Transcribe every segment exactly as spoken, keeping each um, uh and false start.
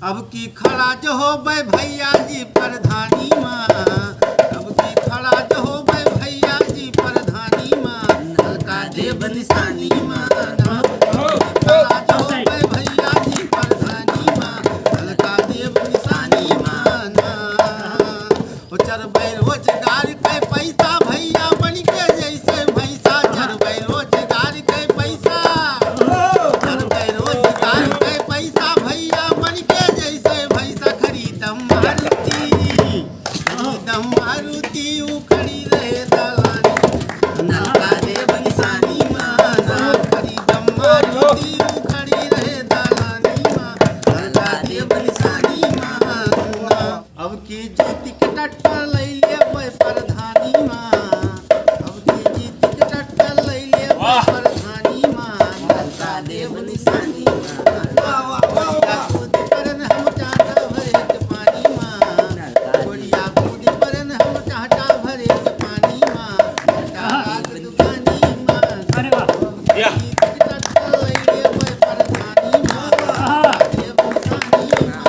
अब की खड़ा जो होबे भैया जी प्रधानी मा, अब की खड़ा जो होबे भैया जी प्रधानी मा, नलका देब निशानी मा ना। अब की खड़ा जो होबे भैया जी प्रधानी मा, नलका देब निशानी मा ना। ओ चरबै रोजगार के पैसा भैया बन के जैसे भैंसा, चरबै रोजगार के पैसा, चरबै रोजगार के पैसा भैया बन के जैसे भैंसा, खरीदम मारुति, खरीदम मारुति, उ खड़ी रहे दलानी, नलका देब निशानी मा ना, खरीदम मारुति, उ खड़ी रहे दलानी मा, नलका देब निशानी मा ना। अब की जीत के टट्टर लई लेबै प्रधानी मा, अब की जीत के टट्टर लई लेबै वाह। प्रधानी मा, नलका देब निशानी मा। वाह, वाह, वाह, वाह। गोलिया कूद परन हम चाटा भरे के पानी मा, गोलिया कूद परन हम चाटा भरे के पानी मा, नलका लाग दुकानी मा। अरे वाह। अब की या। जीत के टट्टर लई लेबै प्रधानी मा, आहा। देब निशानी मा।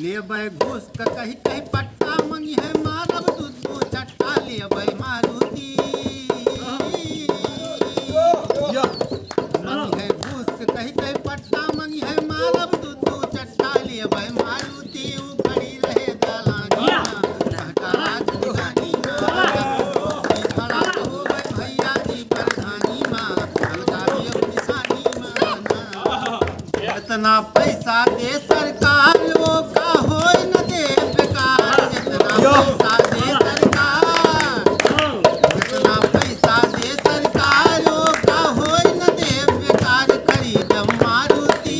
लेबै घूस त कही कही पट्टा मंगिहैं, मारब दू दू चट्टा लेबै मारुति। मंगिहैं घूस त कही कही पट्टा मंगिहैं, मारब दू दू चट्टा लेबै मारुति। उ खड़ी रहे दलानी मा, टहका राज निशानी मा। खड़ा होबै भैया जी प्रधानी मा, नलका देब निशानी मा ना। जितना पैसा दे सरकार, वो का होई न दे बेकार। जितना यो। पैसा दे सरकार, जितना पैसा दे सरकार, वो का होई न दे बेकार। खरीदम मारुति,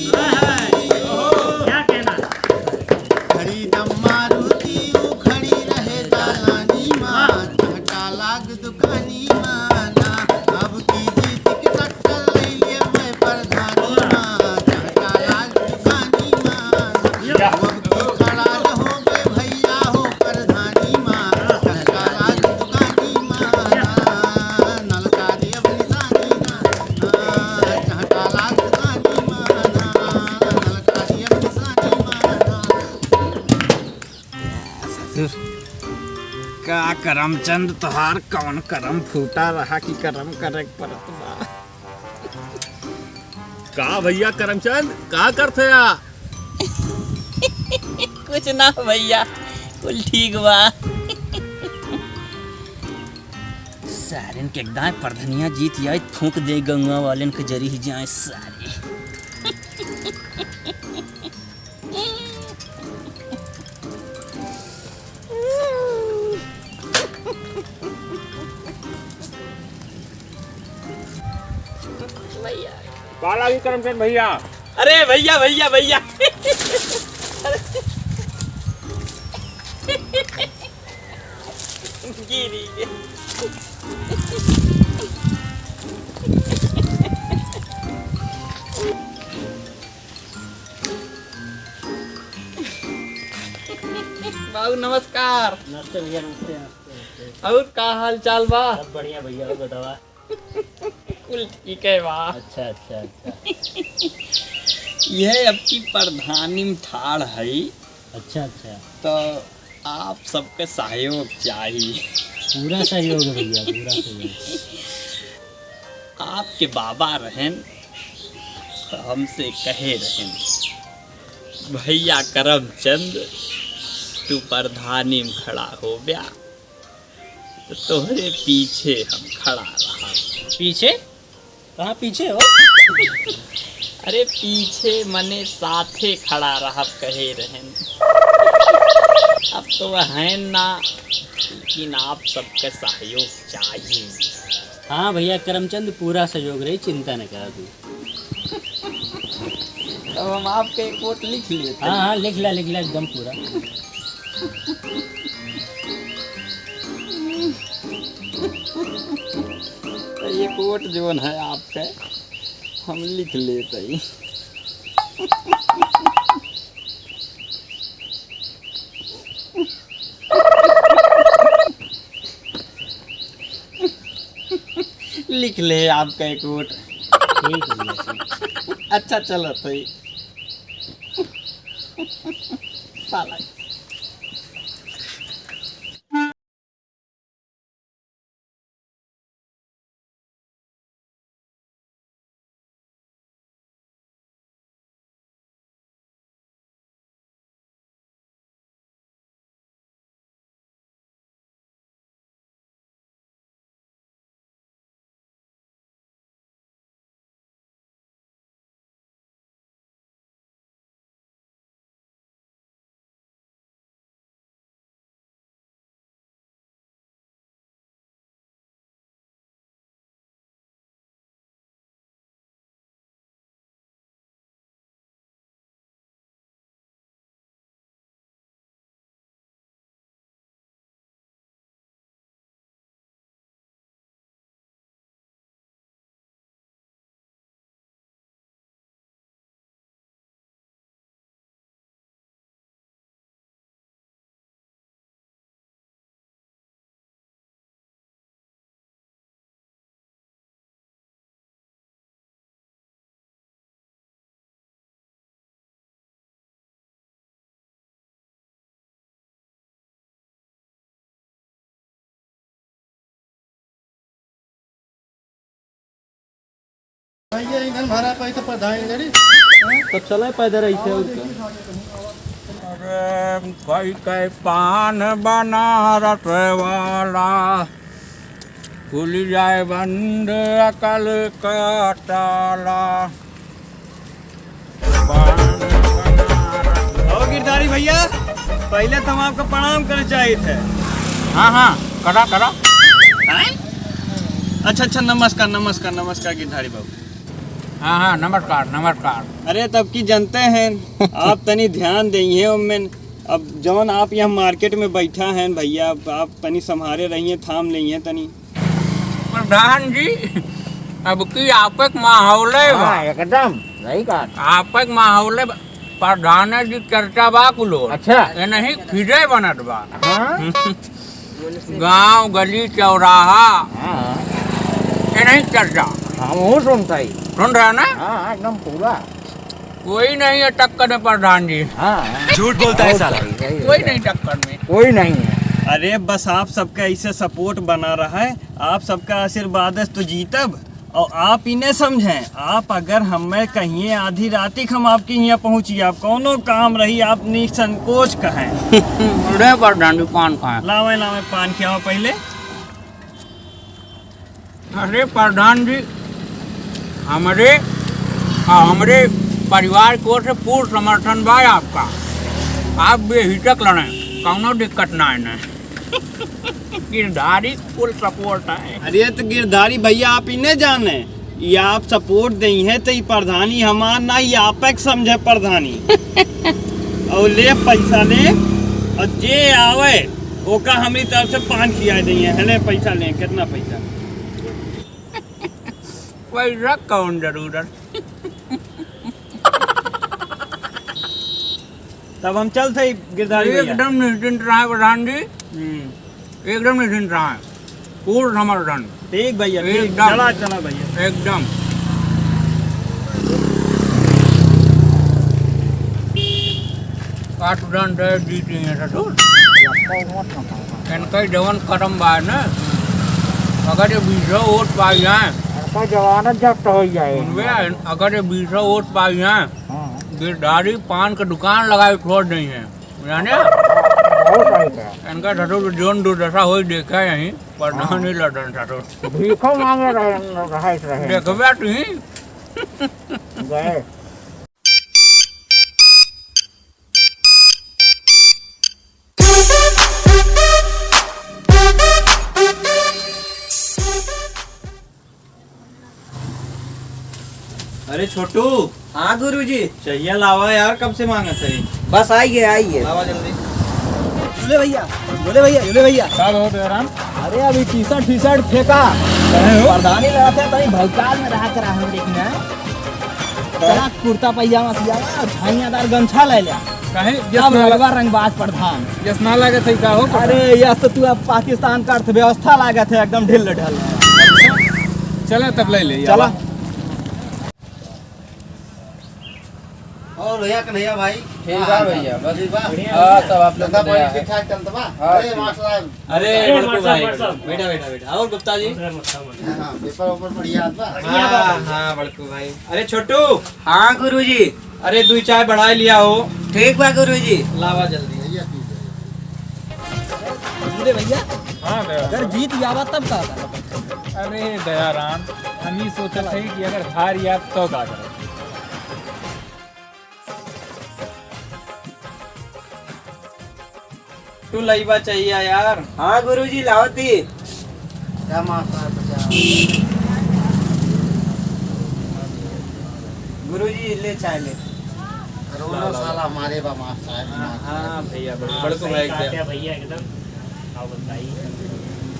क्या कहना? खरीदम मारुति, उ खड़ी रहे दलानी मा, चहटा लाग दुकानी मा ना। अब की जीत के टट्टर लई लेबै प्रधानी मा, चहटा लाग दुकानी मा ना। अब की खड़ा होबे भैया हो प्रधानी मा, चहटा लाग दुकानी मा ना। नलका देब निशानी मा ना, चहटा लाग दुकानी मा ना। नलका देब निशानी मा ना। ससुर, का करमचंद तोहार कवन करम फूटा रहा कि करम करे के पड़त बा? का भैया करमचंद, का करत हया? कुछ ना भैया, कुल ठीक बा। सारेन के एकदम प्रधनिया जीत जाए, फूंक दे गंगा वालेन के जरी ही जाए सारे। भैया। बाला भी करमचंद भैया। अरे भैया, भैया, भैया। गिरी गे। बाबू नमस्कार। नमस्ते भैया, नमस्ते, नमस्ते, नमस्ते। और का हाल चाल बा? सब बढ़िया भैया, और बतावा? कुल ठीक है बा। अच्छा, अच्छा, अच्छा। यह अब की प्रधानी में ठाड़ है। अच्छा, अच्छा। तो आप सबके सहयोग चाही। पूरा सहयोग है भैया, पूरा सहयोग। आपके बाबा रहेन, तो हमसे कहे रहेन, "भैया करमचंद, तू प्रधानी में खड़ा हो ब्या, तो तोहरे पीछे हम खड़ा रहब।" पीछे? कहाँ पीछे हो? अरे पीछे मने साथे खड़ा रहब कहे रहेन। अब तो वह हैं ना, लेकिन आप सबके सहयोग चाहिए। हाँ भैया करमचंद, पूरा सहयोग रही, चिंता न करा तू। अब हम आपके एक वोट लिख लेते हैं। हाँ, हाँ, लिख ला, लिख ला एकदम पूरा। तो एक वोट जोन है आपके, हम लिख लेते हैं। लिख ले आपका एक वोट। ठीक है भैया, ठीक। अच्छा, चलो, तो ये। साला। भैया, ईंधन भरा पाई तो प्रधान गाड़ी। तो चले पैदल ऐसे और क्या? अरे, कई कई पान बनारस वाला, खुल जाए बंद अकल का ताला। ओ गिरधारी भैया, पहिले तो हम आपका प्रणाम करे चाहित है। हाँ, हाँ, करा, करा। हैं? अच्छा, अच्छा, नमस्कार, नमस्कार, नमस्कार गिरधारी बाबू। हाँ, हाँ, नमस्कार, नमस्कार। अरे, तब की जनते हैं, आप तनी ध्यान देइहें ओमेन। अब जौन आप यहाँ market में बैठा हैं भैया, आप तनी सम्हारे रहिए, थाम लेइहें तनी। प्रधान जी, अब की आपक माहौल है बा। हाँ, एकदम सही कहा। आपक माहौल है बा। प्रधान जी चर्चा बा कुलो। अच्छा। ये नहीं फिरे बनत बा। हाँ? गांव, गली, चौराहा। हाँ। ये नहीं चर्चा। हम हूँ सुनता ही। सुन रहा ना? हाँ, एकदम पूरा। कोई नहीं है टक्कर में प्रधान जी। हाँ। झूठ बोलता है बहुत साला। सही, सही, कोई सही। नहीं टक्कर में। कोई नहीं है। अरे बस आप सबका ऐसे support बना रहा है, आप सबका आशीर्वाद है तो जीतब। और आप इन्हें समझें, आप अगर हमें कहिए आधी राती के हम आपके यहाँ पहुँची, आप कौनो काम रही, आप निसंकोच कहें। अरे प्रधान जी, पान खाएं। लावे, लावे, पान खियाओ पहिले। अरे प्रधान जी, हमरे, आ, हमरे परिवार की ओर से पूर्ण समर्थन बा आपका। आप बेहिचक लड़ें, कौनो दिक्कत ना है ना। गिरधारी full support है। अरे तो गिरधारी भैया, आप इन्हें जाने, ये आप support देइहें तो ये प्रधानी हमार ना, ये आप एक समझे प्रधानी। और ले पैसा ले, और जे आवे ओका हमरी तरफ से पान खिया देइहें। है ले पैसा ले, कितना पैसा? पैसा कौन जरूरत? तब हम चलत हई गिरधारी भैया। एकदम निश्चिंत रहे प्रधान जी। हम्म। एकदम निश्चिंत रहे। पूर्ण समर्थन। ठीक भैया, ठीक। एकदम। चला, चला भैया। एकदम। काटुरन रहे दी दी है ससुर। इनका जवन करम बा ना, अगर ये बीसो वोट पाई जाए, इनका जमानत जब्त हो जाए। सुनबे, अगर ये बीसो वोट पाई जाए, हाँ। गिरधारी पान के दुकान लगाए छोड़ देइहें, जाने? बहुत सही है। इनका ससुर जौन दुर्दशा होई देखा यहीं, प्रधान हाँ। ही लड़न ससुर। भीखो मांगे रहे, रहे, रहे। देखबे तुहीं। गए। अरे छोटू। हाँ गुरुजी। चहिया लावा यार, कब से मांगत है। बस आइए, आइए। लावा जल्दी। बोले भैया, बोले भैया, बोले भैया। का हो दयाराम? अरे अभी T-shirt, T-shirt फेंका। काहे हो? प्रधानी लड़त है, तनी भौकाल में रहा करा हम देखना। का? चला कुर्ता पैजामा सियावा, झाइयादार गमछा ले लिया। काहे? यस अब ना लगवा रंगबाज प्रधान। यस ना लागत है का हो प्रधान? अरे यस तो तू अब पाकिस्तान का अर्थव्यवस्था लागत है, एकदम ढिल ढल। चला तब ले ले, चला। आवा। और भैया कन्हैया भाई, ठीक बा भैया, बस। ठीक बा? हाँ, सब आप लोग धंधा पानी दया है। ठीक ठाक चलत बा? हाँ, अरे ठीक। मास्टर साहब। अरे, अरे, बड़कू भाई, मास्टर साहब। बैठा, बैठा, बैठा। और गुप्ता जी? हाँ, हाँ, पेपर वेपर बढ़िया बा? बढ़िया बा, हाँ, बढ़िया। हाँ, बड़कू भाई। अरे छोटू। हाँ गुरुजी। अरे दुई चाय बढ़ाई लिया हो। ठीक बा गुरुजी। लावा जल्दी। भैया, ठीक है। अरे भैया, हाँ, दया। अगर जीत जावा तब का करब? अरे दयाराम, हम ही सोचत है कि अगर हार जाब तो का करब? तू लइबा चाहिए यार। हाँ गुरुजी, लावत ही। क्या मास्टर बचा? गुरुजी, ले चाय ले। करोड़ों साला हमारे बा मास्टर साहब। हाँ, हाँ, भैया, बड़े, हाँ, बड़े को सही भाई कहा क्या? क्या भैया, एकदम। आओ बताइए।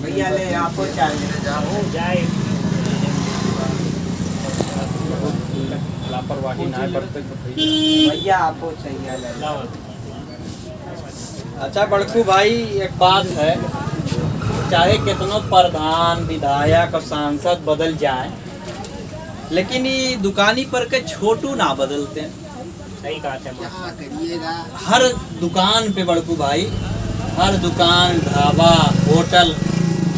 भैया, ले, आपको चाय ले। जाओ। जाए। लापरवाही ना बरते तो भैया। भैया, आपको चाहिए, ले। लाओ। अच्छा बड़कू भाई, एक बात है, चाहे कितनो प्रधान, विधायक और सांसद बदल जाए, लेकिन ये दुकानी पर के छोटू ना बदलते। सही कहा थे क्या मास्टर। करिएगा? हर दुकान पे बड़कू भाई, हर दुकान, ढाबा, होटल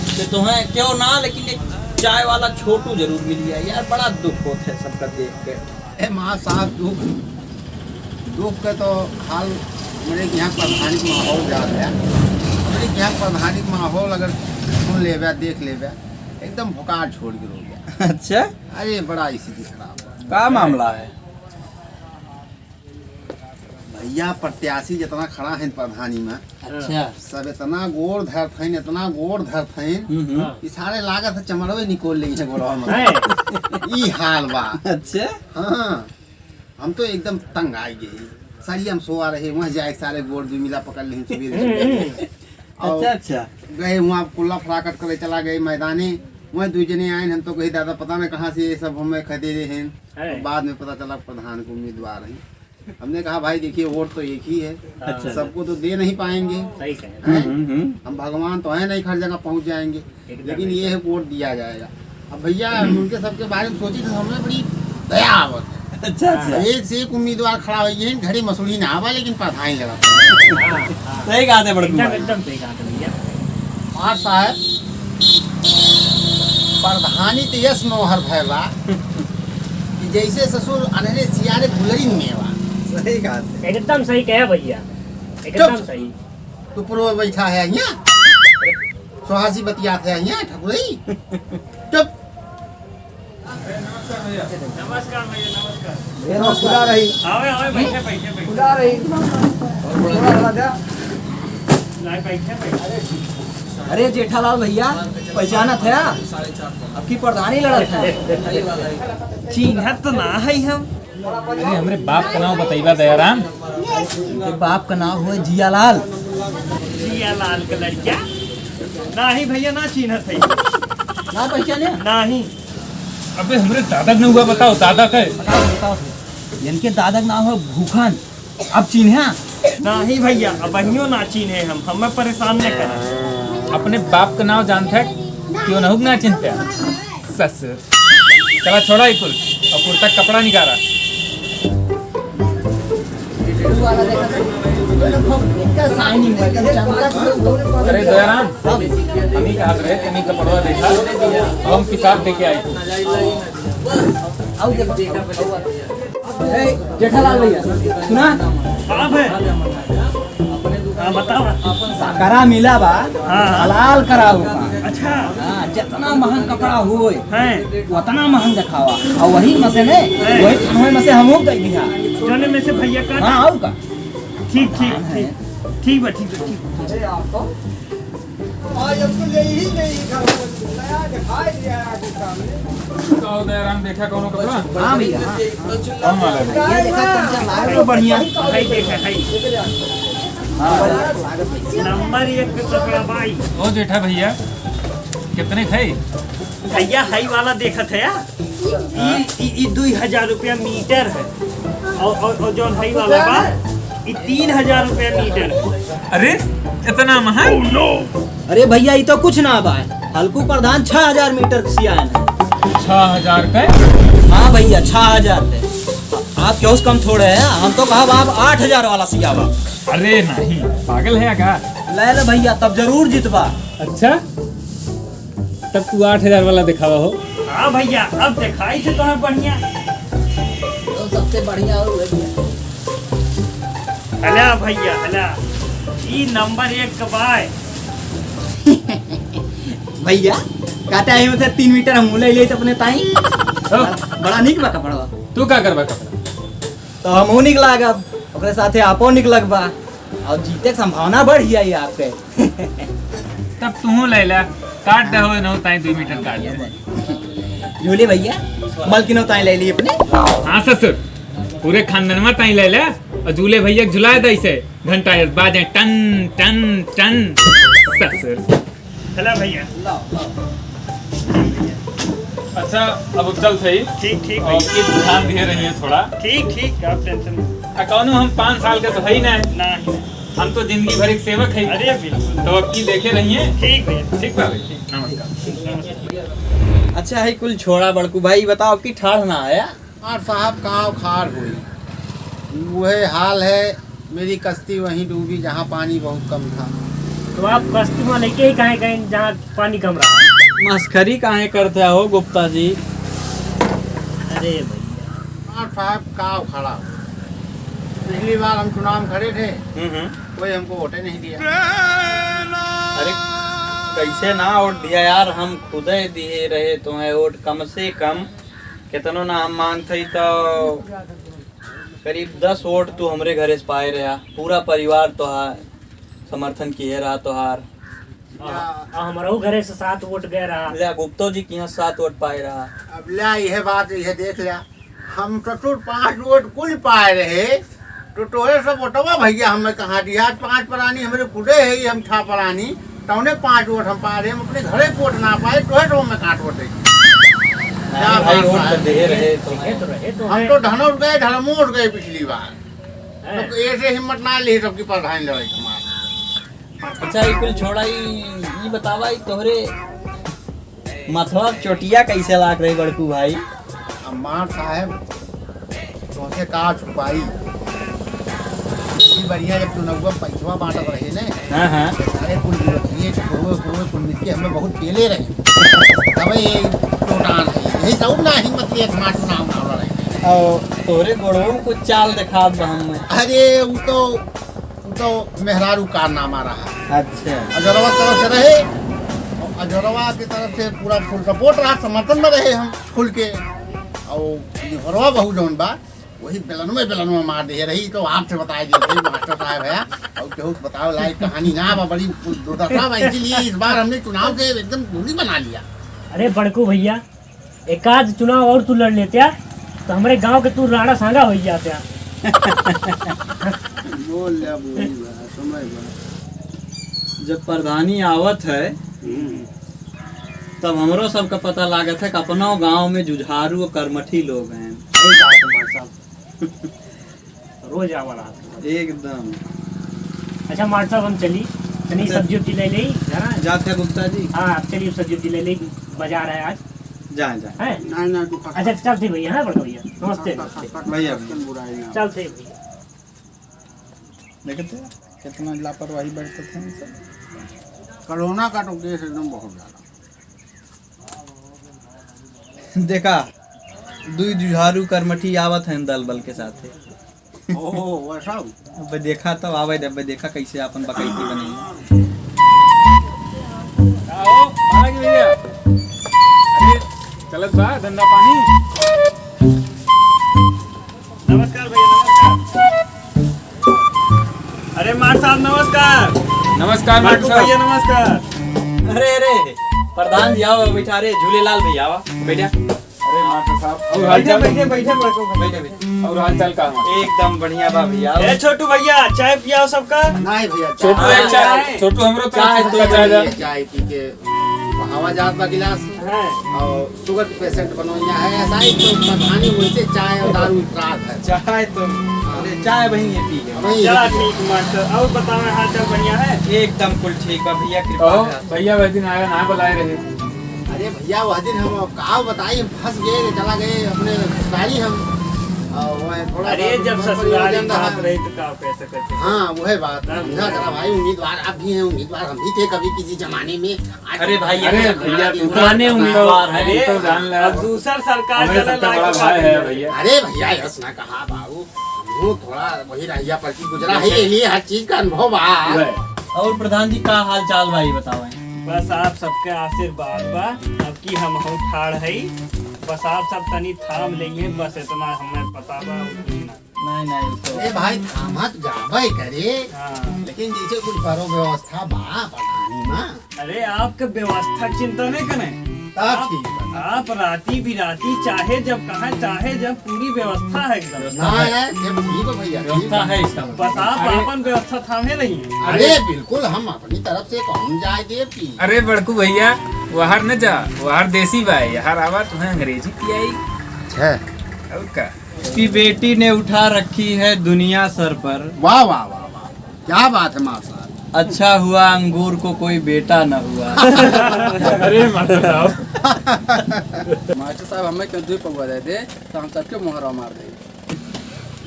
पे तो है क्यों ना, लेकिन एक चाय वाला छोटू जरूर मिल जाए यार। बड़ा दुख होता है सबका देख के। ए माँ साहब, दुख, दुख के तो हाल हमरे के यहाँ प्रधानी के माहौल जा रहा है। हमरे के यहाँ प्रधानी के माहौल अगर सुन लेबे, देख लेबे, एकदम भुकार छोड़ के रह गया। अच्छा, अरे बड़ा स्थिति खराब है। का मामला है? भैया, प्रत्याशी जितना खड़ा है प्रधानी में, अच्छा। सब इतना गोड़ धरत हैं, इतना गोड़ धरत हैं हम्म, हम्म। कि सारे लागत है चमड़वे निकोल लेंगे गोड़वा में। हैं? ई हाल बा। अच्छा। हाँ, हम तो एकदम तंग आ गए। सरिया में सोआ रहे, वहाँ जाए सारे गोड़ दुई मिला पकड़ लें सुबह सुबह। और अच्छा, अच्छा। गए वहाँ कुल्ला फराकट करे चला गए मैदाने, वहाँ दुई जने आए, हम तो कही दादा पता नहीं कहाँ से ये सब हमें खदेड़े हैं। हैं। बाद में पता चला प्रधान के उम्मीदवार हैं। हमने कहा भाई देखिए वोट तो एक ही है, अच्छा। सबको तो दे नहीं पाएंगे। सही कहे। हैं? हम्म, हम्म। हम भगवान तो हैं नहीं हर जगह पहुँच जाएंगे, एकदम, लेकिन ये एकदम। है वोट दिया जाएगा। अब भैया उनके सबके बारे में सोची तो हमें बड़ी दया आवत है। अच्छा, अच्छा। एक से एक उम्मीदवार खड़ा हो गए, घड़ी मसूड़ी ना आवा लेकिन प्रधान लड़ा। हाँ, हाँ। सही कहा थे बड़कू एकदम, भाई। एकदम सही कहा थे भैया। मार साहब, प्रधानी तो यस नौहर भय बा कि जैसे ससुर अनहरे सियारे गुलरी में बा। सही कहा थे। एकदम सही कहे भैया, एकदम चुप। सही। तू पुरवा बैठा है यहाँ, सुहासी बतियात है यहाँ ठकुरई। चुप। नमस्कार भैया, नमस्कार। ए, खुला रही। आवे, आवे, बैठे, बैठे, बैठे। खुला रही। और बड़ा लगा था। नहीं, बैठे, बैठे। अरे जेठालाल भैया, पहचानत है? अब की प्रधानी लड़त है। चिन्हत ना है हम। अरे, हमरे बाप का नाव बतइबा दयाराम। इनके बाप का नाव हुआ जियालाल। जियालाल का लड़का? नाही भैया, ना चिन्हत है। ना पहचाने? नाही। अबे, हमरे दादा का नाव बताओ, दादा का है। बताओ, बताओ। इनके दादा का नाव है भूखन। अब चिन्हा? नाही भैया, अबहियो ना चिन्हे हम, हमें परेशान न करा। अपने बाप का नाव जानत है, क्यों ना हो ना चिन्हते? ससुर। चला छोड़ा ही कुल, और कुर्ता कपड़ा निकाला। अरे दयाराम, हम ही कहा रहे, तनी कपड़वा देखा, हम पिसाब दे के आए। ए, जेठालाल भैया, सुना? हाँ भाई। हाँ, बताओ। करा मिला बा, हाँ, हाँ। हलाल करा होगा। अच्छा। हाँ, जितना महंग कपड़ा होए, हैं। उतना महंग दिखावा। और वही में से ने, हैं। वही, वही में से हम लोग दे दिया। जने में से भैया का? हाँ, और का? ठीक, ठीक, हाँ, ठीक। है। ठीक बा, ठीक बा, ठीक बा। अरे, आप तो आज हमको ले ही नहीं था, नया दिखाई दिया है आपके सामने। तो दयाराम देखा कौनो कपड़ा? हाँ भैया, हाँ। कौन वाला है? ये देखा, कौन सा लाल अरे बढ़िया। हाई देखा, हाई। हाँ। नंबर एक पे कपड़ा भाई। ओ जेठा भैया, कितने खाई? भैया, हाई वाला देखत है यार। ई, ई, ई दुई हजार रुपया मीटर है। और, और, और जौन हई वाला बा, ई तीन हजार रुपया मीटर है। अरे, इतना महंग? अरे भैया, ई तो कुछ ना बा। हल्कू प्रधान छह हजार मीटर सियान है। छह हजार के? हाँ भैया, छह हजार के। आप केहू से कम थोड़े हैं, हम तो कहब आप आठ हजार वाला सियावा। अरे नहीं, पागल है का? ले ले भइया, तब जरूर जीतबा। अच्छा, तब तू आठ हजार वाला देखावा हो। हाँ भइया, अब देखाई थे तोहे बढ़िया। तो सबसे बढ़िया हो भइया। हला भइया, हला। ई नंबर एक का बाय। भइया, कहते हैं मतलब तीन मीटर हम ले ले तो अपने ताई। हाँ। बड़ा निक बा कपड़वा। तू का करबा कपड़ा? तो हमहू निक लागब, ओकरे साथे आपो निक लगबा, और जीते के संभावना बढ़ जाई आपके। तब तुहू ले ला, काट दे हो नौ ताई दुई मीटर काट दे। झूले भइया, मलकिनो ताई ले ली अपने। हाँ ससुर, पूरे खानदानवा ताई ले ला, और झूले भइया के झुला दे इसे, घंटा जस बाजे टन टन टन। ससुर। चला भइया। अच्छा, अब चल सही। ठीक, ठीक और भइया। कुछ ध्यान दिए रहिए थोड़ा। ठीक, ठीक, आप tension मत। आ, कौनो हम पाँच साल के तो है ही ना। ना। हम तो जिंदगी भर एक सेवक है। अरे बिल्कुल। तो अब की देखे रहिए। ठीक भइया। ठीक बा भइया। नमस्कार। नमस्कार। अच्छा है कुल छोड़ा बड़कू भाई, बताओ अब की ठाढ़ ना आया। और साहब काव खार हुई, वह हाल है। मेरी कश्ती वहीं डूबी जहाँ पानी बहुत कम था। तो आप कश्ती में लेके ही काहे गए जहाँ पानी कम रहा? मस्खरी काहे करते हो गुप्ता जी? अरे भइया। हाँ साहब, काव खड़ा हो। पिछली बार हम चुनाव में खड़े थे, हम्म, हम्म। कोई हमको वोटे नहीं दिया। अरे, कैसे ना वोट दिया यार, हम खुदे दिए रहे तुम्हें वोट, कम से कम केतनो ना हम मांगत हई तो करीब दस वोट तू हमरे घरे से पाए रहा, पूरा परिवार तोहार समर्थन किए रहा तोहार। आ, आ, हमरहू घरे से सात वोट गए रहा। ले, गुप्तो जी के यहाँ सात वोट पाए रहा। अब ले, यह बात, यह देख ले, हम ससुर पाँच वोट कुल पाए रहे, तो तोहे सब वोटवा भइया हमें कहाँ दिया? आज पाँच परानी हमरे खुदे है, ये हम छह परानी, तौने पाँच वोट हम पाए रहे, हम अपने घरे के वोट ना पाए, तोहे तो हमें काट वोट दे। क्या भाई, बात वोट है? तो दे रहे तो देखे हैं। तो रहे तो हम हैं। तो धनोर गए, धर्मोर गए पिछली बार। हैं। तो ऐसे हिम्मत ना ली सबकी प्रधान लड़ाई हमार। अच्छा, ई कुल छोड़ा, ई, ई बतावा, ई तोहरे मथवा चोटिया कैसे लाग रही बड़कू भाई? अम्मार साहब, तोहसे का छुपाई? ई बढ़िया जब चुनौवा पैसवा बांटत रहे ने, हाँ, हाँ। अरे कुल विरोधिये, कुल, कुल, कुल मिलके हमें बहुत पेले रहे। तबे ये टोटान है, यही सब ना हिम्मत लिए हमार चुनाव ना लड़े। और तोहरे गोड़ों को चाल दिखात बा हमें। अरे, वो तो उ तो मेहरारू कारनामा रहा। अच्छा। अजरवा तरफ से रहे, और अजरवा के तरफ से पूरा full support रहा, समर्थन में रहे हम खुल के। और निहोरवा बहू जौन बा, वही बेलनवे बेलनवा मार दे रही, तो आपसे बताए दिए भाई मास्टर साहब है, और केहू के बताओ लायक कहानी ना बा, बड़ी दुर्दशा बा, इसीलिए इस बार हमने चुनाव से एकदम दूरी बना लिया। अरे बड़कू भइया, एकाध चुनाव और तू लड़ लेत्या, तो हमरे गांव के तू राणा सांगा होइ जात्या। बोल जा, बोली बा, समय बा। जब प्रधानी आवत है, हम्म। तब हमरो सबका पता लागत है कि अपनो गांव में जुझारू और कर्मठी लोग हैं। सही बात है, मास्टर साहब। रोज आवा रहा। एकदम। अच्छा मास्टर साहब, हम चली, तनी अच्छा। सब्जी उब्जी ले लेई, है ना? जात है गुप्ता जी। हाँ, आप चलिए, सब्जी उब्जी ले लेई, बाजार है आज। जाए, जाए। हैं? नहीं, नहीं, तू खा। अच्छा, चल थे भइया, हाँ, बड़का भइया, नमस्ते। खा, खा, खा, खा, भइया। खा, बुराई ना। चल थे भइया। देखते हैं, कितना लापरवाही बरतत हैं सब। कोरोना का तो केस एकदम बहुत ज्यादा। देखा, दुई जुझारू करमठी आवत हैं दल बल के साथे। ओहो, वैसा? अब देखा तब आवे दे, अब देखा कैसे आपन बकैती बनी। का हो, बालाजी भइया? अरे, चलत बा धंधा पानी? नमस्कार भइया, नमस्कार। अरे मार साहब, नमस्कार। नमस्कार, मार मार साहब। भइया, नमस्कार। अरे, अरे, प्रधान जी, आवा, बैठा। अरे, झूलेलाल भइया, आवा, बैठा। अरे मार साहब, और हाल बैठा, चाल? बैठा, बैठा, बैठा, बैठा। बैठा, बैठा। और हाल चाल का है? एकदम बढ़िया बा भइया। ए, छोटू भइया, चाय पियाओ सबका। नहीं भइया, छोटू, चाय एक चाय, नहीं। छोटू, हमरो तरफ चाय से तो सबका चाय दा। चाय पी के बहावा जात बा गिलास। हाँ। और sugar के patient बनवइया है, ऐसा ही तो प्रधानी वैसे चाय और दारू इतरात है। चाय तो, अरे, चाय वही है पी है। वही चला है। ठीक मास्टर, और बताओ, हाल चाल बढ़िया है? एकदम कुल ठीक बा भइया, कृपा कहो, है। भइया वह दिन आया ना बुलाए रहे। अरे भइया, वह दिन हम का बताई, हम फंस गए, चला गए अपने ससुरारी हम। अरे, जब ससुरारी बात रही तो का कह सकते हैं? हाँ, वह बात। समझा करा भाई, उम्मीदवार आप भी हैं, उम्मीदवार हम भी थे कभी किसी जमाने में। अरे भाई, अरे भैया, तू पुराने उम्मीदवार हैं। अरे, तो जान ले। अब दूसर सरकार हमें चले सबसे लायक बड़ा भाई है भैया। अरे भैया, ऐसा ना कहा बाबू, हम थोड़ा वही रहिया पर की गुजरा है, ये लिए हर चीज का अनुभव बा। और प्रधान जी, का हाल चाल बा, ये बताओ। बस आप सबके आशीर्वाद बा, अब की हम हो ठाड़ है, बस आप सब तनी थाम लेइए, बस इतना हमें पता बा, और कुछ ना। नहीं, नहीं, तो ए भाई, थामत जाबे करे, हाँ। लेकिन जैसे कुछ करो व्यवस्था बा प्रधानी मा। अरे, आपके व्यवस्था चिंता नहीं करे। तब आप, ठीक बा। आप राती बिराती चाहे जब कहा, चाहे जब, पूरी व्यवस्था है एकदम। ना है, ये ठीक है भैया, ठीक व्यवस्था है। है इसका मतलब। बस आप अरे। आपन व्यवस्था थामे रही। अरे बिल्कुल, हम अपनी तरफ से कहूँ जाए दे पी। अरे बड़कू भैया, वहर न जा, वहर देसी बाय, यहाँ आवा तुम्हें अंग्रेजी पियाई। अच्छा। और का? की बेटी ने उठा रखी है दुनिया सर पर। वाह, वाह, वाह, वाह। क्या बात है मास्टर। अच्छा हुआ अंगूर को कोई बेटा न हुआ। अरे मास्टर साहब। मास्टर साहब, हमें क्यों दुई पौवा दे दे, तो हम सबके मोहरा मार दे।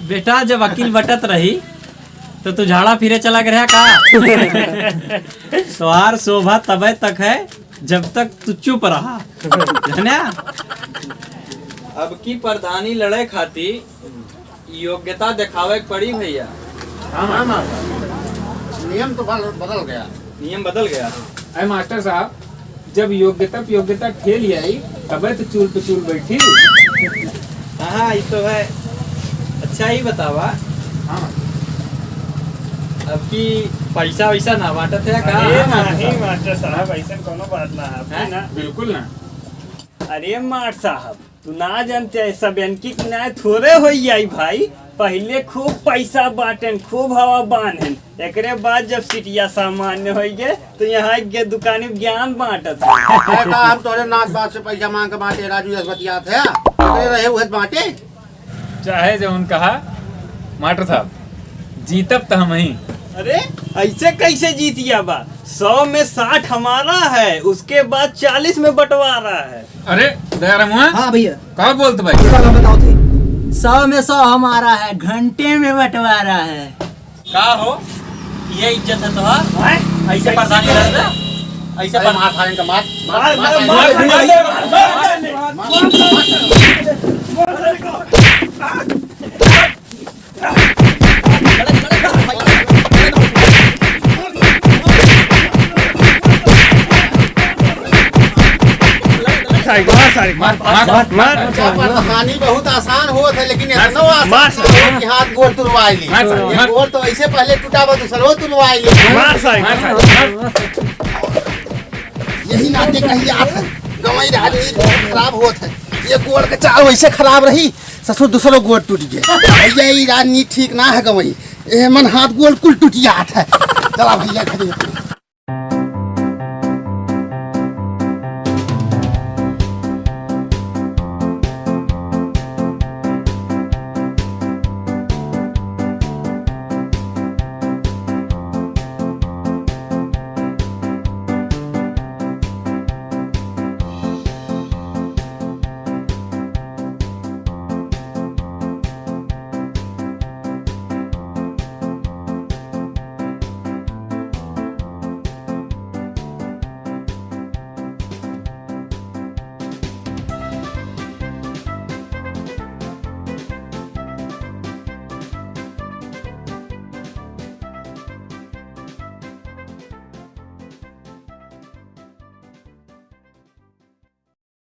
बेटा, जब अकिल बटत रही, तो तू झाड़ा फिरे चला गया रहा का? तोहार शोभा तबे तक है, जब तक तू चुप रहा। जाने? अब की प्रधानी लड़े खाती योग्यता दिखावे के पड़ी भैया। हाँ, हाँ, हाँ। नियम तो बदल, बदल गया। नियम बदल गया। अरे मास्टर साहब, जब योग्यता पे योग्यता खेल आई, तबे तो चूल पे चूल बैठी। हाँ, हाँ, ये तो है। अच्छा, ही बतावा। हाँ। अब की पैसा वैसा ना बांटत है का? अरे हाँ, नहीं, हाँ। मास्टर साहब, ऐसा कोनो बात ना है, हैं? ना। बिल्कुल ना। अरे मास्टर साहब, तू ना जानते, सब इनकी किनारे थोड़े होई आई भाई। पहिले खूब पैसा बांटेन, खूब हवा बांधेन, एकरे बाद जब सिटिया सामान्य होई गे, तो यहाँ के दुकानी में ज्ञान बांटत है। ए, का हम तोरे नाच बात से पैसा मांग के बांटे, राजू, यस बतियात है? तोरे रहे उहे बांटे। चाहे जौन कहा, मास्टर साहब, जीतब त हमही। अरे, ऐसे कैसे जीतिया बा? सौ में साठ हमारा है, उसके बाद चालीस में बंटवारा है। अरे, दयारामुआ। हाँ भैया। का बोलत भाई? का बताओ थे? सौ में सौ हमारा है, घंटे में बंटवारा है। का हो? ये इज्जत है तोहार? हैं? ऐसे कैसे प्रधानी कर रहे? ऐसे अरे, पर- मार सारे का, मार। मार, मार, मार, मार, मार, मार, मार, मार। सारे, मार, सारे, मार, मार, मार, मार। मार। कहानी बहुत आसान होत है, लेकिन मार, इतना आसान मार। हो कि हाथ गोड़ तुड़वाई ली। मार, मार। ये गोड़ तो ऐसे पहले टूटा बा, दूसरो तुड़वाई ली। मार, सारे, मार, मार। यही नाते कही आप गंवई राजनीति खराब होत है। ये गोड़ के चाल वैसे खराब रही, ससुर दूसरो गोड़ टूट गए। भैया, ये राजनीति ठीक ना है गंवई। ए मन हाथ गोड़ कुल टूट जात है। चला भैया, खड़ी हो।